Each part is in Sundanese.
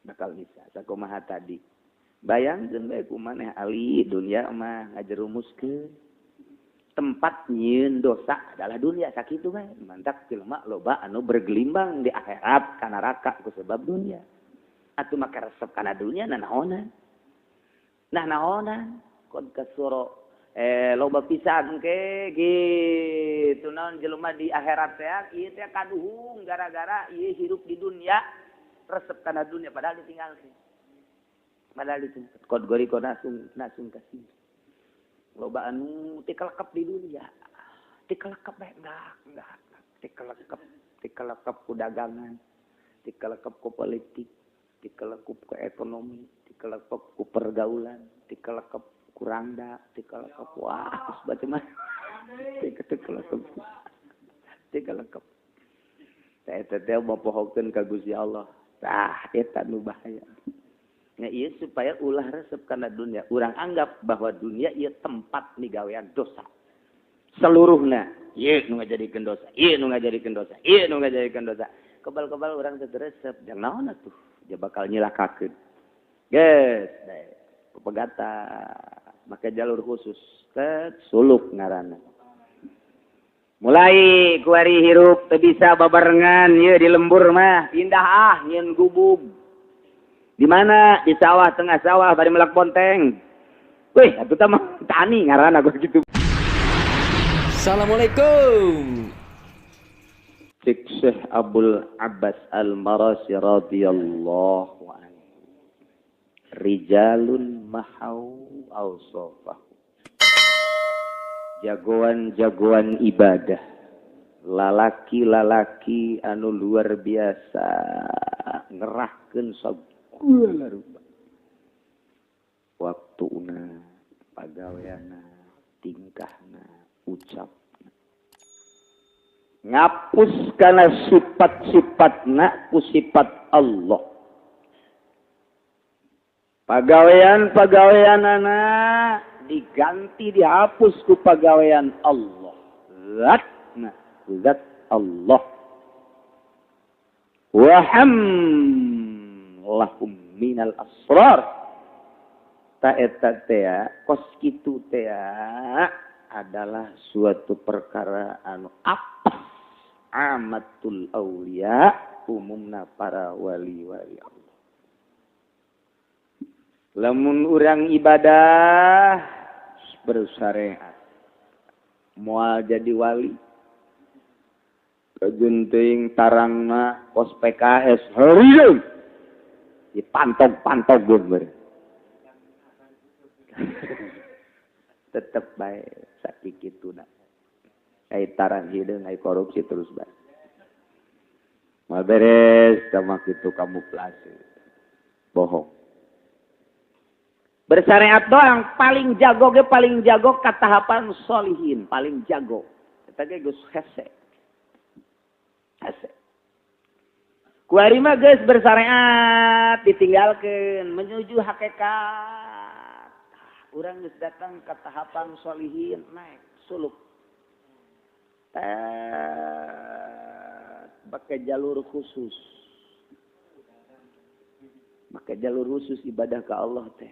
Bakal bisa sakumaha tadi. Bayangkeun bae ku maneh ali dunia mah ngajerumuskeun. Tempat nyieun dosa adalah dunia sakitu bae. Mantak jelema loba anu bergelimbang di akhirat ka neraka ku sebab dunia. Atuh make resep kana dunia nanaonan. Nah naonan kon kasuro loba pisan ke gitu naon jelema di akhirat teh ieu teh kaduhung gara-gara ieu hirup di dunia resep kana dunia padahal ditinggalkeun. Padahal ditinggalkeun. Kod gori kod nasung kasih. Loba anu tikelekep di dunia. Tikelekep bae enggak. Tikelekep ku dagangan, tikelekep ku politik, tikelekep ku ekonomi, tikelekep ku pergaulan, tikelekep ku rangda, tikelekep wah macam-macam. Tikelekep. Eta teh mapohokeun ka Gusti Allah. Tah eta nu bahaya. Nah, ieu supaya ulah resep kana dunia. Urang anggap bahwa dunia ieu tempat migawean dosa. Seluruhna ieu nu ngajadikeun dosa, ieu nu ngajadikeun dosa, ieu nu ngajadikeun dosa. Kebal-kebal urang teu resep, jang naon atuh? Dia bakal nyilakakeun. Geus, bae. Pepegatan, make jalur khusus, tet suluk ngaranna. Mulai kuari hirup teu bisa babarengan ieu di lembur mah, pindah ah nyieun gubug. Di mana? Di sawah, tengah sawah bari melak bonteng. Wih, atuh tah mah tani ngaranna gua gitu. Assalamualaikum. Cik Syekh Abul Abbas Al-Marasi radhiyallahu anhu. Rijalun mahau awsafahu. Jagoan-jagoan ibadah. Lalaki-lalaki anu luar biasa ngerahkeun sagala rupa. Waktuna, pagaweana, tingkahna, ucapna. Ngapus kana sifat-sifatna ku sifat Allah. Pagawean-pagaweanana diganti dihapus ku pagawean Allah. Zatna, zat Allah. Wa hamlahum minal asrar. Ta eta teh kos kitu teh adalah suatu perkara anu apes amatul aulia umumna para wali-wali Allah. Lamun urang ibadah bersyariat moal jadi wali. Kajun teuing tarangna kos PKS heureung dipantog-pantog geus. Tetep bae sakikituna. Ai tarang hideung ai korupsi terus bae. Moal beres sama kitu kamuflase. Bohong. Bersyariat doang paling jago ge paling jago ka tahapan solihin, paling jago. Eta ge geus hese. Hese. Kuari mah geus bersyariat ditinggalkeun menuju hakikat. Urang geus datang ka tahapan solihin naik suluk. Pakai jalur khusus. Pakai jalur khusus ibadah ke Allah teh.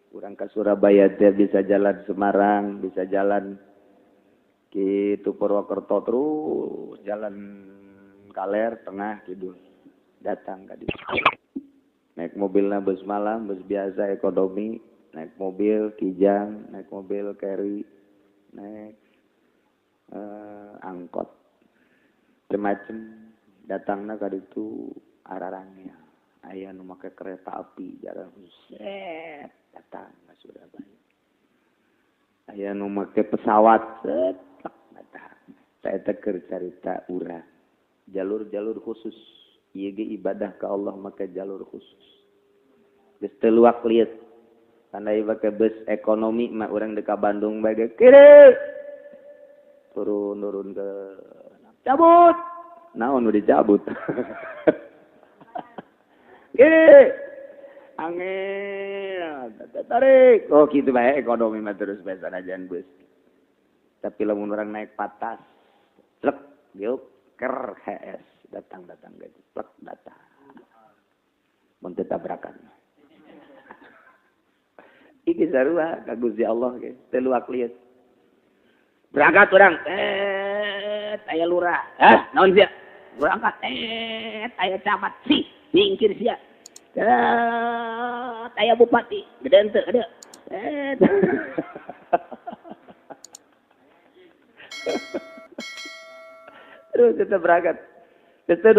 Urang ke Surabaya teh bisa jalan Semarang, bisa jalan kitu Purwokerto terus jalan Kaler tengah kidul datang ka dieu. Naik mobilna bus malam, bus biasa ekonomi, naik mobil Kijang, naik mobil carry, naik angkot. Macem-macem datangna ka ditu ararangnya. Aya nu make kereta api jalan set datang ka Surabaya. Aya nu make pesawat set datang. Eta keur carita urang. Jalur-jalur khusus. Ieu ge ibadah ka Allah make jalur khusus. Geus teu luak liet. Tandai make bus ekonomi mah urang deuk ka Bandung bae ge kiri. Turun-turun ke cabut. Naon nu dicabut? Kiri. Angin, tarik. Oh gitu bae ekonomi mah terus bae sanajan bus. Tapi lamun urang naik patas, plek, diuk, ker HS, datang-datang gitu, plek datang. Mun teu tabrakan. Iki sarua ka Gusti Allah ge teu luak lieu. Berangkat urang, aya lurah. Hah, naon sia? Berangkat, aya camat sih, nyingkir sia. Aya bupati, gede henteu, gede. Terus kita berangkat. Geus teu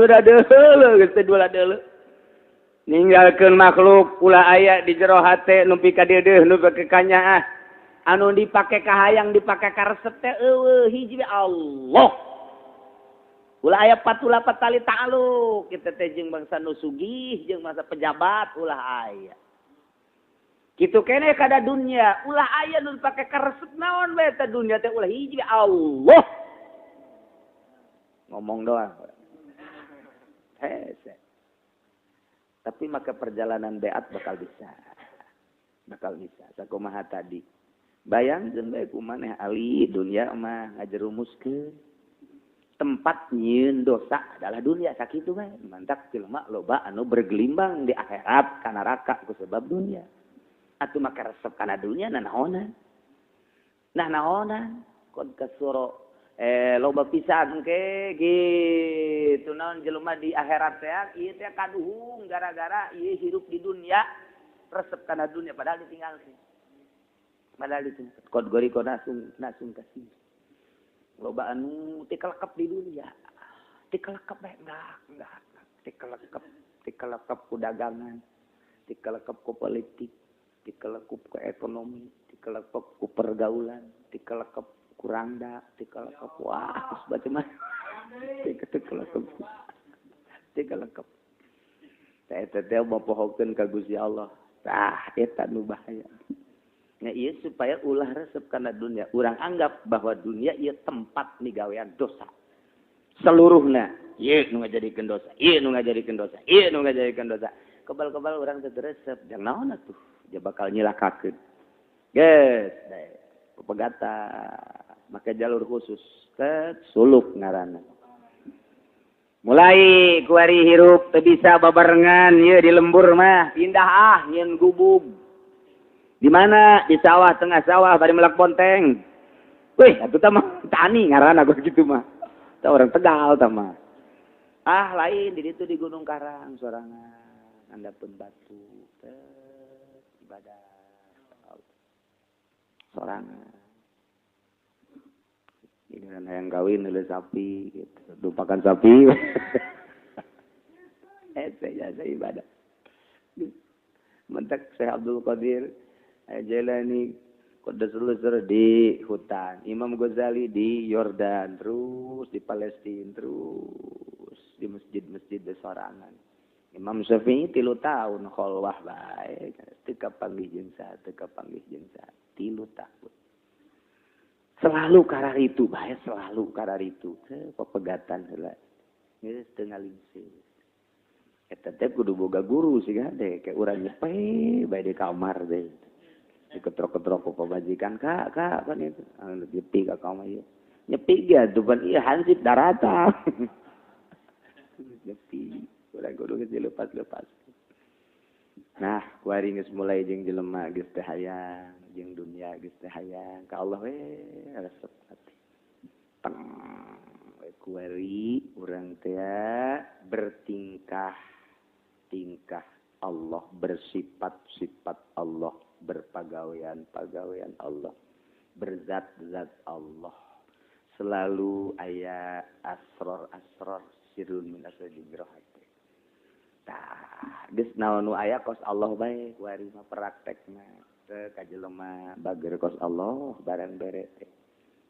dua deuleu. Ninggalkeun makhluk ulah aya di jero hate nu pikadeudeuh nu kakanyaah. Anu dipake kahayang dipake karesep teh eueuh hiji Allah. Ulah aya patula patali ta'aluk kita teh jeung bangsa nu sugih jeung bangsa pejabat ulah aya. Kitu keneh kada dunya ulah aya nu dipake karesep naon bae teh dunya teh ulah hiji Allah. Ngomong doang. Hese. Tapi maka perjalanan beat bakal bisa. Bakal bisa. Sakumaha tadi. Bayangkeun bae kumaneh ali dunya mah ngajerumuskeun. Tempat nyieun dosa adalah dunia sakitu bae. Mantak jelema loba anu bergelimbang di akhirat ka neraka ku sebab dunia. Atuh maka resep kana dunia nanaonan. Nah naonan kon kasuro loba pisan ke gitu naon jelema di akhirat teh ieu teh kaduhung gara-gara ieu hirup di dunia resep kana dunia padahal ditinggalkeun. Padahal ditinggalkeun. Kod gori kod nasung kasih. Loba anu tikelekep di dunia. Tikelekep bae enggak. Tikelekep ku dagangan, tikelekep ku politik, tikelekep ku ekonomi, tikelekep ku pergaulan, tikelekep kurangda, tikelekep wah macam-macam. Tikelekep. Teh teh mapohokeun ka Gusti Allah. Tah eta nu bahaya. Nah, ieu supaya ulah resep kana dunia. Urang anggap bahwa dunia ieu tempat migawean dosa. Seluruhna ieu nu ngajadikeun dosa, ieu nu ngajadikeun dosa, ieu nu ngajadikeun dosa. Kebal-kebal urang teh resep, jang naon atuh? Dia bakal nyilakakeun. Geus, pepegatan, make jalur khusus, tet suluk ngaranna. Mulai kuari hirup teu bisa babarengan ieu di lembur mah, pindah ah nyieun gubug. Di mana? Di sawah, tengah sawah bari melak bonteng. Wih, atuh tah mah tani ngaranna gua kitu mah. Tah orang Tegal tah mah. Ah, lain di ditu di Gunung Karang sorangan, andapeun batu, tet ibadah. Sorangan. Ini kan hayang kawin heula sapi gitu, dupakan sapi. Hese jasa ibadah. Mentak Syekh Abdul Qadir Jailani Qaddasallahu sirrah di hutan, Imam Ghazali di Yordan, terus di Palestina, terus di masjid-masjid sorangan. Imam Syafi'i 3 tahun kholwah bae, teu kapanggih jeung saha, teu kapanggih jeung saha, 3 tahun. Selalu karar itu bae, selalu karar itu, pepegatan heula. Geus teu ngalingsir. Eta teh kudu boga guru siga teh, kayak urang nyepe bae di kamar teh. Diketrok-ketrok ku pamajikan, "Kak, kak, pan itu." Anu nyepi ka kamar ieu. Nyepi ge atuh pan ieu hansip daratan. Nyepi, urang kudu geus dilepas-lepas. Nah, kuari geus mulai jeung jelema geus teh hayang, jeung dunia geus teh hayang, ka Allah we resep hati. Teng kuari urang teh bertingkah tingkah Allah, bersifat-sifat Allah, berpagawean-pagawean Allah, berzat-zat Allah. Selalu aya asror-asror sirun min asraril hati. Tah, geus naon nu aya kos Allah bae kuari mah praktekna. Teu ka jelema bager kos Allah barang bere teh.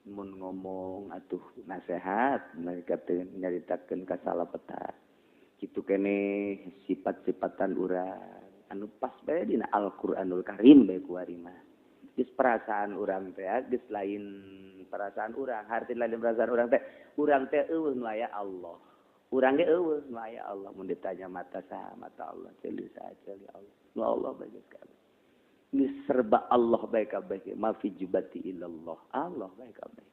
Mun ngomong atuh nasehat, mereka teh nyaritakeun kasalapeta. Kitu keneh sifat-sifatan urang anu pas bae dina Al-Qur'anul Karim bae kuari mah. Geus perasaan urang teh geus lain perasaan urang, harti lain perasaan urang teh eueuh nu aya Allah. Urang ge eueuh nu aya Allah mun ditanya mata saha mata Allah, ceuli saha ceuli Allah. Nu Allah bae geus kabeh. Geus serba Allah bae kabeh, ma fi jubati illallah. Allah bae kabeh.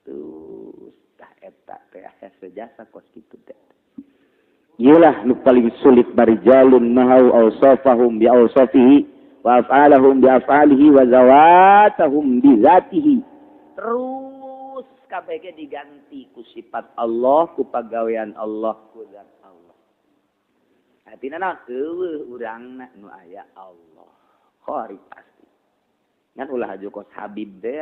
Terus tah eta teh sejasa kos kitu teh. Iyalah nu paling sulit barijalun mahau awsafahum bi awsafihi wa af'alahum bi af'alihi wa zawatahum bi zatihi. Terus kabeh diganti ku sifat Allah, ku pagawean Allah, ku zat Allah. Artina naon? Eueuh urangna nu aya Allah. Khori pasti. Ngan ulah aju kos Habib teh.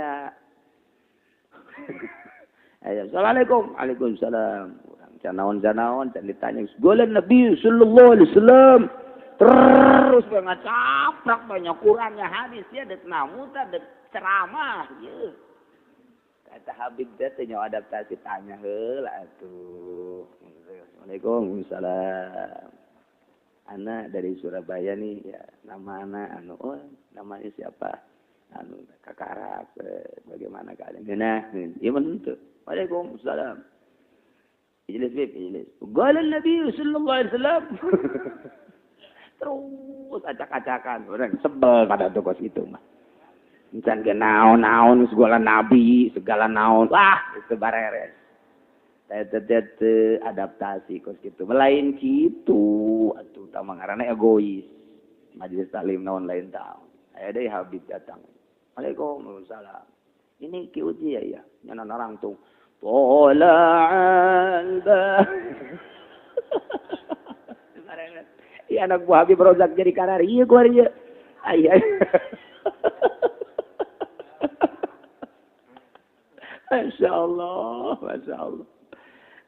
Ayo, assalamualaikum. Waalaikumsalam. Canaon-canaon, can ditanya, golan Nabi sallallahu alaihi wasallam. Terus ngacaprak banyak kurangnya hadis ya, dek namuta, dek ceramah. Ya. Kata Habib teh nyawa adaptasi tanya heula atuh. Assalamualaikum, salam. Ana dari Surabaya nih, ya, nama ana anu, oh, namanya siapa? Anu Kakarak, bagaimana keadaan? Nah, iya menentu. Waalaikumsalam. Ijlis bib, ijlis. Qala Nabi sallallahu alaihi wasallam. Terus acak-acakan. Orang sebel pada tokos itu mah. Encan ge naon-naon segala nabi, segala naon. Wah, itu bareres. Tete adaptasi kos kitu. Lain kitu atuh tah ngaranna egois. Majelis taklim naon lain tahu. Aya deui Habib datang. Waalaikumsalam. Ini Ki Uji ya ya. Nya narangtung. Tola'al ba. Iya anak buah Habib Rozak jadi karar. Iya gua iya. Iya. Masya Allah, Masya Allah.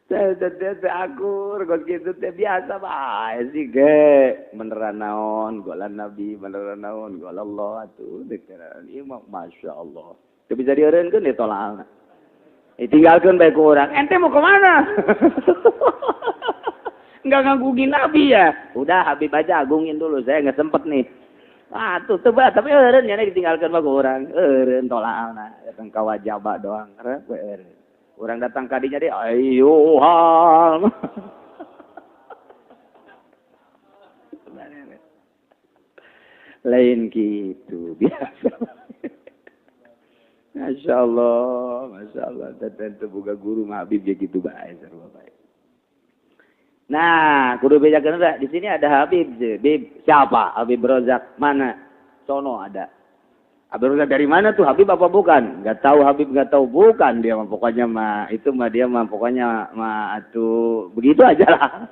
Teh akur kos kitu teh biasa bae sih ge. Beneran naon golan Nabi, beneran naon golan Allah atuh dikeran. Ieu mah Masya Allah. Teu bisa dieureunkeun ditolak. Ditinggalkan baik orang. Ente mau kemana? Nggak ngagungin Nabi ya? Udah Habib aja agungin dulu. Saya nggak sempet nih. Ah tuh tebak. Tapi eureun nya ditinggalkan baik orang. Eureun tolakna. Datang ka wajaba doang. Eureun. Orang datang ka dinya deui ayo hal. Lain gitu biasa. Masya Allah, Masya Allah. Tentu buka guru Habib ya gitu baik, sarua baik. Nah, kudu bejakeun heula. Di sini ada Habib, Bib siapa? Habib Rozak mana? Sono ada. Habib Rozak dari mana tuh? Habib apa bukan? Enggak tahu Habib, enggak tahu bukan dia mah pokoknya mah itu mah dia mah pokoknya mah atuh begitu aja lah.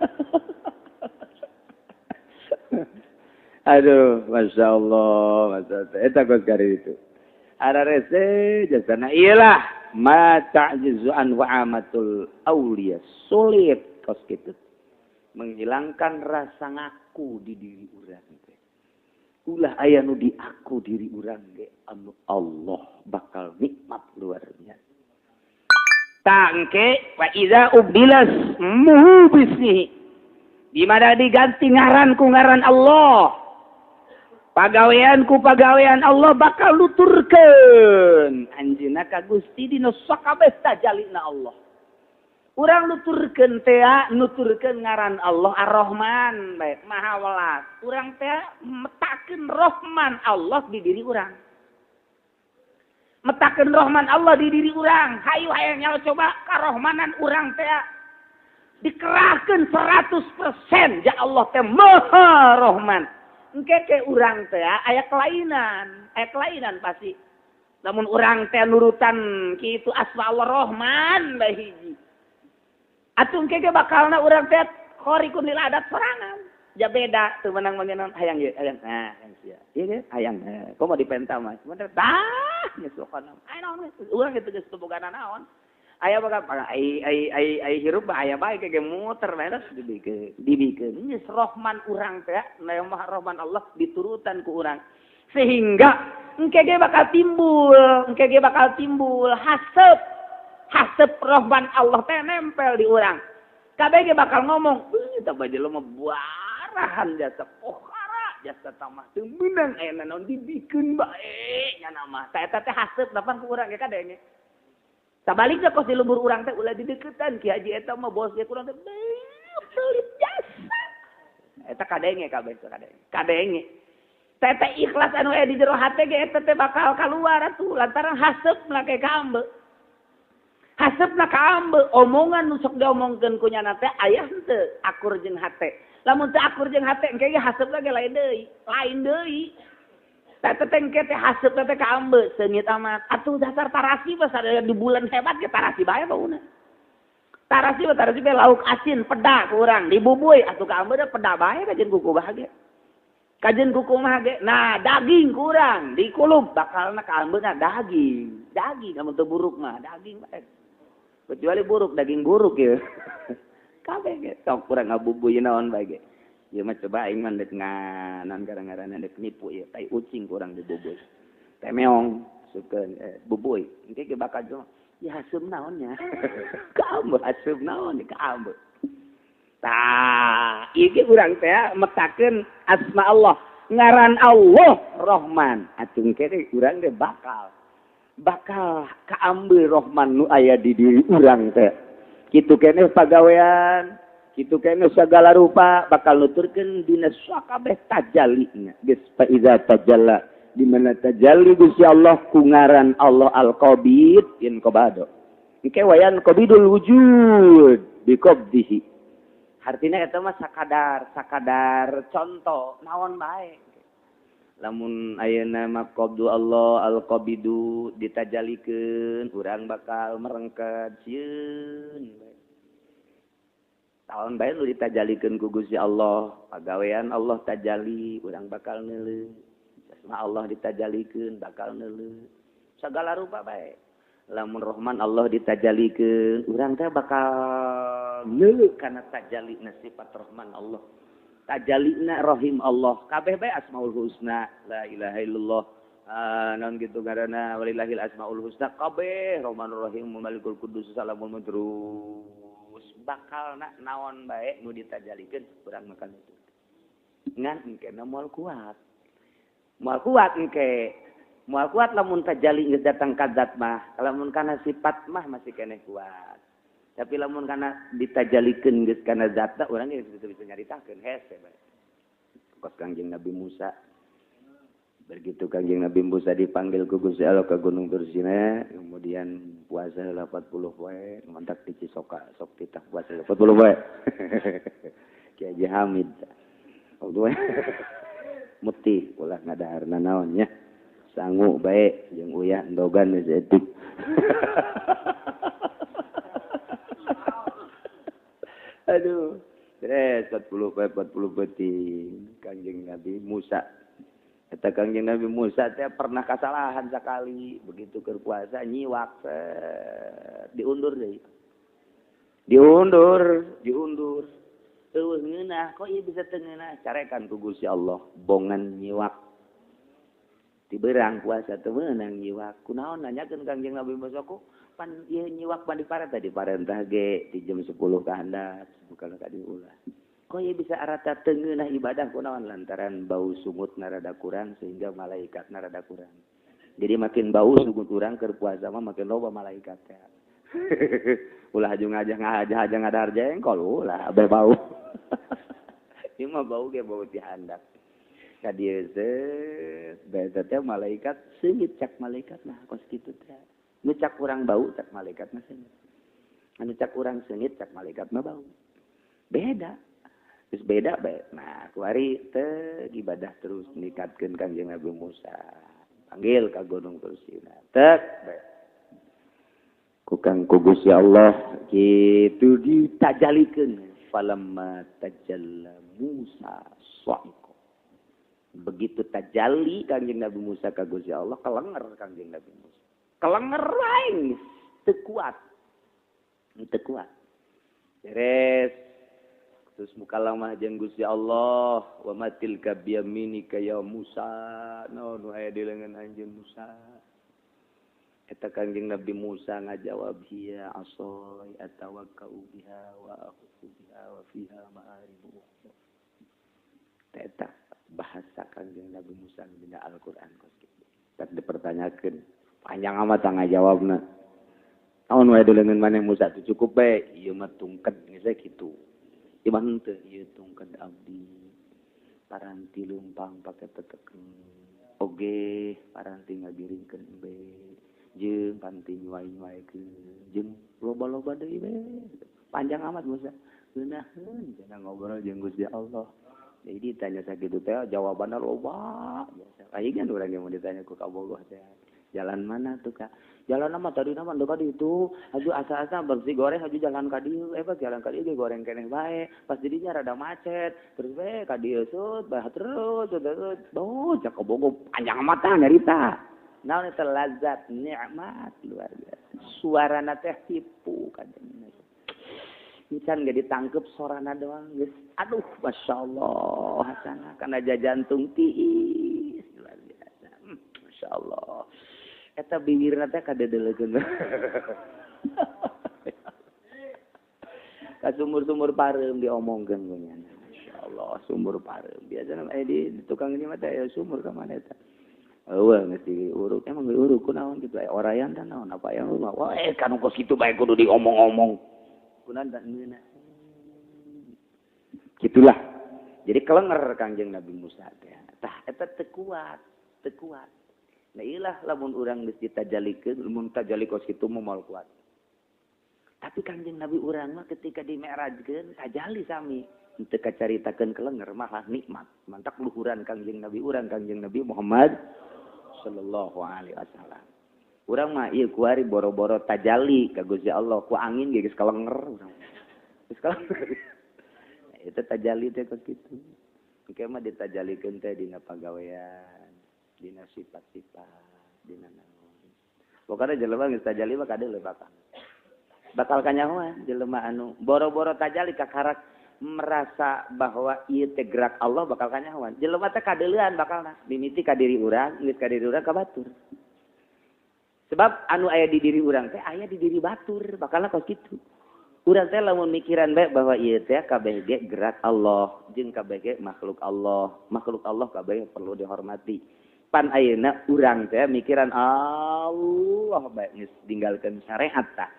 Aduh, Masya Allah, Masya Allah. Eta kos kari itu. Ararese jasana iyalah ma ta'jizu an wa'amatul auliya, sulit kos kitu menghilangkan rasa ngaku di diri urang teh. Ulah aya nu diaku diri urang ge anu Allah bakal nikmat luar biasa. Tangke wa iza ubdilas muhu bismihi, di mana diganti ngaran ku ngaran Allah, pagawean ku pagawean Allah bakal nuturkeun anjeunna ka Gusti dina sakabeh tajalina Allah. Urang nuturkeun teh nuturkeun ngaran Allah Ar-Rahman bae Maha Welas. Urang teh metakeun Rahman Allah di diri urang. Metakeun Rahman Allah di diri urang. Hayu hayang nyawa coba karohmanan urang teh dikerahkeun 100% ja Allah teh Maha Rahman. Engke ke urang teh aya kelainan pasti. Namun urang teh nurutan kitu asma Allah Rahman bae hiji. Atuh engke ge bakalna urang teh khariqun lil adat sorangan. Ja beda teu meunang mangeun hayang ieu, hayang. Nah, hayang sia. Ieu ge hayang. Komo dipenta mah. Bener tah geus sokana. Aya naon geus urang kitu geus teu boga naon. Aya boga ai ai ai ai hirup aya bae ge muter bae terus dibikeun. Dibikeun geus Rahman urang teh, na Maha Rahman Allah diturutan ku urang. Sehingga engke ge bakal timbul, engke ge bakal timbul hasep. Hasep Rahman Allah teh nempel di urang. Kabeh ge bakal ngomong, "Euy, tah bae jelema buarahan jasa pohara, jasa tamah teu meunang aya naon dibikeun bae nya mah." Tah eta teh hasep lapan ku urang ge kadenge. Sabalikna kos di lembur urang teh ulah dideukeutan Ki Haji eta mah bos ge kurang teh pelit jasa. Eta kadenge kabeh kadenge. Kadenge. Teh teh ikhlas anu aya di jero hate ge eta teh bakal kaluar atuh lantaran hasep mah ke kaambe. Hasepna kaambe omongan nu sok diomongkeun ku nyana teh aya henteu akur jeung hate. Lamun teu akur jeung hate engke ge hasepna ge lain deui, lain deui. Tah teh engke teh hasepna teh kaambe seungit amat. Atuh dasar tarasi mah sadaya di bulan hebat ge tarasi bae bauna. Tarasi mah tarasi bae lauk asin peda ku urang dibubuy atuh kaambe da peda bae kajeun kuku bahagia. Kajeun kuku mah ge nah daging kurang dikulub bakalna kaambeuna daging. Daging lamun teu buruk mah daging bae. Kecuali buruk daging buruk ya. Kabeh ge sok kurang ngabubuy naon bae ge. Ieu mah coba aing mah deuk nganan gara-garana deuk nipu ieu tai ucing kurang dibubuy. Teh meong sukeun bubuy. Engke ge bakal jo ya haseum naon nya. Kaambe haseum naon kaambe. Tah, ieu ge urang teh metakeun asma Allah, ngaran Allah Rahman. Atuh engke teh urang teh bakal kaambe Rahman nu aya di diri urang teh. Kitu keneh pagawean, kitu keneh sagala rupa bakal nuturkeun dina sakabeh tajalina. Geus fa iza tajalla di mana tajalli Gusti Allah ku ngaran Allah Al-Qabid in qabado. Engke wayan qabidul wujud bi qabdihi. Artinya eta mah sakadar contoh naon bae. Lamun ayeuna mah qabdu Allah al-qabidu ditajalikeun urang bakal merengket sieun bae. Taon bae nu ditajalikeun ku Gusti Allah, pagawean Allah tajali urang bakal neuleuh. Asma Allah ditajalikeun bakal neuleuh. Sagala rupa bae. Lamun Rahman Allah ditajalikeun urang teh bakal neuleuh kana tajalina sifat Rahman Allah. Tajalina Rahim Allah. Kabeh bae Asmaul Husna, la ilaha illallah. Naon kitu ngaranna walillahil asmaul husna kabeh Rahmanur Rahim Malikul Qudus Salamul terus bakalna naon bae nu ditajalikeun urang makan itu. Ngan engke moal kuat. Moal kuat engke. Moal kuat lamun tajali geus datang ka zat mah, lamun kana sifat mah masih keneh kuat. Tapi lamun kana ditajalikeun geus kana zatna urang geus bisa nyaritakeun hese bae. Kos Kangjeng Nabi Musa. Begitu Kangjeng Nabi Musa dipanggil ku Gusti Allah ke Gunung Tursina, kemudian puasa 40 poe, mantak di Cisoka sok titah puasa 40 poe. Ki Haji Hamid. Mutih ulah ngadaharna naon nya. Sangu bae jeung uyah endogan geus etik. Aduh, beres 40 poe 40 peuting Kangjeng Nabi Musa. Eta Kangjeng Nabi Musa teh pernah kasalahan sakali, begitu keur puasa nyiwak diundur deui. Diundur. Eueuh ngeunah, kok ieu bisa teu ngeunah? Carekan ku Gusti Allah, bongan nyiwak. Tiberang puasa teu meunang nyiwak. Kunaon nanyakeun Kangjeng Nabi Musa ku pan ieu nyiwak pan diparentah diparentah ge di jam 10 ka handap, bukan ka diulah. Kok ieu bisa arata teu ngeunah ibadah kunaon lantaran bau sungut rada kurang sehingga malaikat rada kurang. Jadi makin bau sungut urang keur puasa mah makin loba malaikat teh. Ulah aju ngajah ngajah ngadar jengkol ulah abeh bau. Ieu mah bau ge bau ti handap. Ka dieu zeut bae teh malaikat seungit cak malaikat mah kos kitu teh. Nu cak urang bau cak malaikat mah seungit. Anu cak urang seungit cak malaikat mah bau. Beda. Terus beda bae. Nah, kuari teh ibadah terus ningkatkeun Kangjeng Nabi Musa. Panggil ka Gunung Tursina. Tek bae. Ku Kang ku Gusti Allah kitu ditajalikeun. Falamma tajalla Musa sa'iqa. Begitu tajalli Kangjeng Nabi Musa ka Gusti Allah, kelenger Kangjeng Nabi Musa. Kelenger lain teu kuat. Teu kuat. Beres. Terus mukalamah jeung Gusti Allah, wa matil ka biyaminika ya Musa. Naon nu aya di leungeun anjeun Musa? Eta Kangjeng Nabi Musa ngajawab hiya asai atawakkau biha wa aqu biha wa fiha ma'aribu ukhra. Eta bahasa Kangjeng Nabi Musa dina Al-Qur'an kos kitu. Tak dipertanyakeun. Panjang amat ngajawabna. Naon wae di leungeun maneh Musa teu cukup bae, ieu mah tungked geus kitu. Ieu mah henteu, ieu tungked abdi. Paranti leumpang pake teteken. Oge paranti ngagiringkeun embe. Jeung panti nyuai-nyuaikeun jeung loba-loba deui we. Panjang amat Musa. Geunaheun cenah ngobrol jeung Gusti Allah. Jadi ditanya sakitu teh jawabanna loba. Biasa. Aing urang yang mau ditanya ku kabogoh teh. Jalan mana tuh Kak? Jalan mah tadi mah dekat itu. Aju asa-asa bersih goreng aju jalan ka dieu. Pas jalan ka dieu ge goreng keneh bae. Pas didinya rada macet. Terus we ka dieu sut bah terus terus. Duh, cak kabogoh panjang amat tah nyarita. Naon eta lazat nikmat luar biasa. Suarana teh tipu kadang. Encan ge ditangkep sorana doang geus. Aduh, masyaallah hasana kana jantung tiis luar biasa. Masyaallah. Eta bibirna teh kadedelekeun. Ka sumur-sumur pareum diomongkeun ku nya. Masyaallah, sumur pareum. Biasana aya di tukang ini mah teh aya sumur ka mana eta. Eueuh geus diuruk, emang diuruk kunaon kitu aya orayan teh naon apa aya mah. Wah, kan kos kitu bae kudu diomong-omong. Kunaon tak ngeunah. Gitulah. Jadi kelenger Kangjeng Nabi Musa teh. Tah eta teu kuat, teu kuat. Nah ilah lamun urang geus ditajalikeun, lamun tajali kos kitu moal kuat. Tapi Kangjeng Nabi urang mah ketika dimi'rajkeun tajali sami. Henteu kacaritakeun kelenger malah nikmat. Mantak luhuran Kangjeng Nabi urang Kangjeng Nabi Muhammad sallallahu alaihi wasallam. Urang mah ieu kuari boro-boro tajali ka Gusti Allah, ku angin ge geus kelenger urang. Geus kelenger. Eta tajali teh kos kitu. Engke mah ditajalikeun teh dina pagawean, dina sifat-sifat, dina naon. Pokona jelema geus tajali mah kadeuleu bakal. Bakal kanyahoan jelema anu boro-boro tajali kakarak merasa bahwa ieu teh gerak Allah bakal kanyahoan. Jelema teh kadeuleuan bakalna mimiti ka diri urang, geus ka diri urang ka batur. Sebab anu aya di diri urang teh aya di diri batur, bakalna kos kitu. Urang teh lamun mikiran bae bahwa ieu teh kabeh ge gerak Allah, jeung kabeh ge makhluk Allah. Makhluk Allah kabeh perlu dihormati. Pan ayeuna urang teh mikiran Allah bae geus ninggalkeun syariat tah.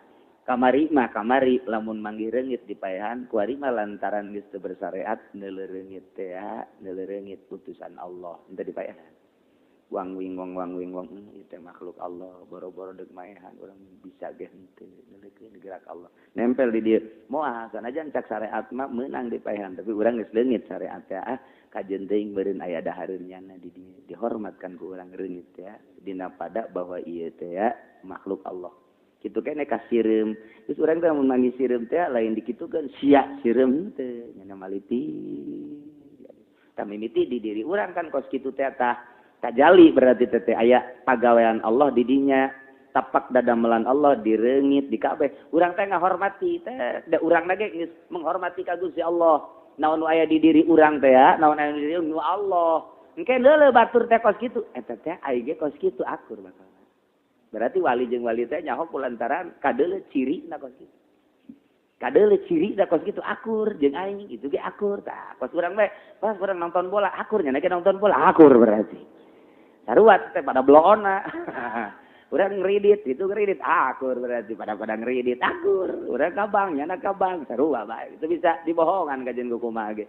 Kamari mah kamari lamun manggih reungit dipaehan kuari mah lantaran geus teu bersyariat neuleuh reungit teh neuleuh reungit putusan Allah henteu dipaehan. Wang wing wong wang wing wong ieu teh makhluk Allah boro-boro deuk maehan urang bisa ge henteu neuleukeun gerak Allah. Nempel di dieu moal sanajan cak syariat mah meunang dipaehan tapi urang geus leungit syariat teh ah kajeun teuing beureun aya dahareun nyana di dieu dihormatkan ku urang reungit teh dina pada bahwa ieu teh makhluk Allah. Kitu keneh ka sireum geus urang teh mun manggih sireum teh lain dikitukeun sia sireum teh nya maliti. Tah mimiti di diri urang kan kos kitu teh tah tajali berarti teh aya pagawean Allah di dinya tapak dadamelan Allah direungit di kabeh urang teh ngahormati teh da urang ge geus menghormati ka Gusti Allah. Naon nu aya di diri urang teh ya naon aya di diri nu Allah engke leuleuh batur teh kos kitu eta teh ai ge kos kitu akur bakal. Berarti wali jeung wali teh nyaho kulantaran kadeuleuh cirina kos kitu. Kadeuleuh cirina kos kitu akur jeung aing itu ge akur tah kos urang bae pas urang nonton bola akur nya nonton bola akur berarti. Saruat teh pada bloona. Urang ngridit itu ngridit akur berarti pada ngridit akur. Urang ka bank nyana ka bank sarua bae. Itu bisa dibohongan kajeun ku kumaha ge.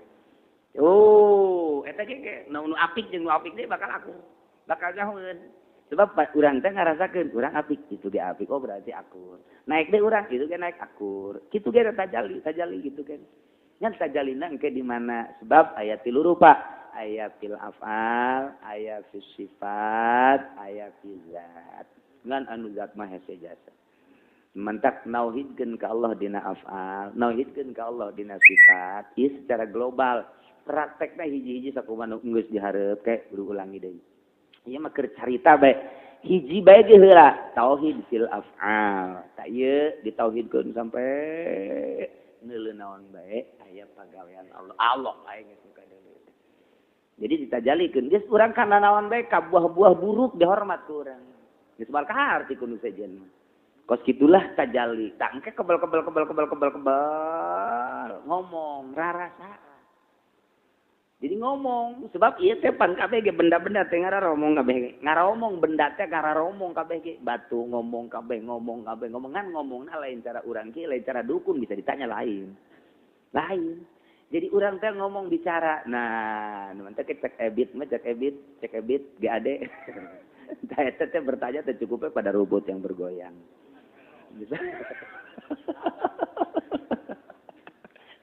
Oh, eta ge nu apik jeung nu apik deui bakal akur. Bakal nyahoeun. Sebab urang teh ngarasakeun urang apik itu ge apik oh berarti akur. Naik deui urang itu ge naik akur. Kitu ge tajali, tajali gitu kan. Ngan tajalina engke di mana? Sebab aya tilu rupa. Aya fil af'al, aya fis sifat, aya fi zat. Ngan anu zat mah hese jasa. Mentak nauhidkeun ka Allah dina af'al, nauhidkeun ka Allah dina sifat, ieu secara global. Praktekna hiji-hiji sakumaha nu geus dihareup ke kudu ulangi deui. Ieu mah keur carita bae. Hiji bae ge heula, tauhid fil af'al. Tah ieu ditauhidkeun sampai neuleuh naon bae aya pagawean Allah. Allah bae geus nu kadeuleuh. Jadi ditajalikeun geus urang kana naon bae ka buah-buah buruk dihormat ku urang. Geus moal kaharti ku nu sejen mah. Kos kitulah tajali. Tah engke kebel-kebel kebel-kebel kebel-kebel ngomong rarasa. Jadi ngomong sebab ieu teh pan kabeh ge benda-benda teh ngararomong kabeh ge. Ngaromong benda teh ngararomong kabeh ge. Batu ngomong kabeh ngomong kabeh ngomongan ngomongna lain cara urang kieu lain cara dukun bisa ditanya lain. Lain. Jadi urang teh ngomong bicara. Nah, nu teh cek ebit mah cek ebit GAD. Tah eta teh bertanya teh cukupnya pada robot yang bergoyang. Bisa.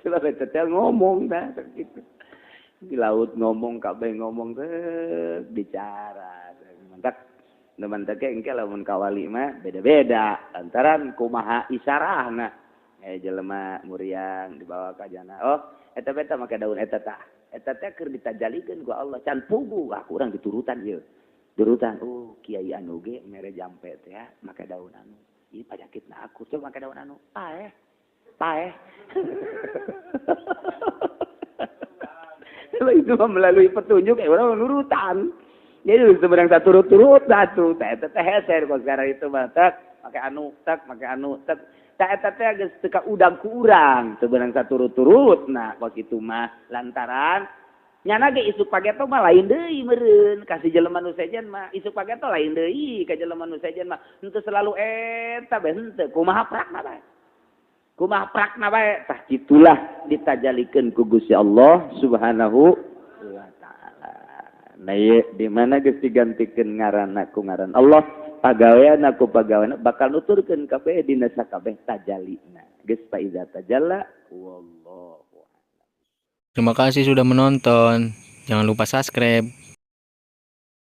Sebab eta teh ngomong dah gitu. Di laut ngomong, kabeh ngomong teh bicara. Mantak mantak engke lamun kawali mah beda-beda lantaran kumaha isarahna. Jelema muriang dibawa ka jana. Oh, eta beta make daun eta tah. Eta teh keur ditajalikeun ku Allah can puguh, ah kurang diturutan ieu. Turutan, oh kiai anu ge mere jampe teh ya, make daun anu. Ieu panyakitna aku, coba make daun anu. Paeh. Paeh. Kalau itu melalui petunjuk orang nurutan. Jadi sebenarnya satu turut-turut satu. Teh teh hese kok sekarang itu mah tak make anu, tak make anu, tak. Teh eta teh geus teu ka udang ku urang, teu beunang saturut-turut. Nah, kos kitu mah lantaran nyana ge isuk pageto mah lain deui meureun ka si jelema nu sejen mah. Isuk pageto lain deui ka jelema nu sejen mah. Henteu selalu eta bae henteu, kumaha prakna bae. Kumaha prakna bae. Tah kitulah ditajalikeun ku Gusti Allah Subhanahu wa taala. Nah ieu di mana geus digantikeun ngaranna ku ngaran Allah, pagaweanna ku pagaweanna bakal nuturkeun kabeh dina sakabeh tajalina. Geus fa iza tajalla wallahu. Terima kasih sudah menonton. Jangan lupa subscribe.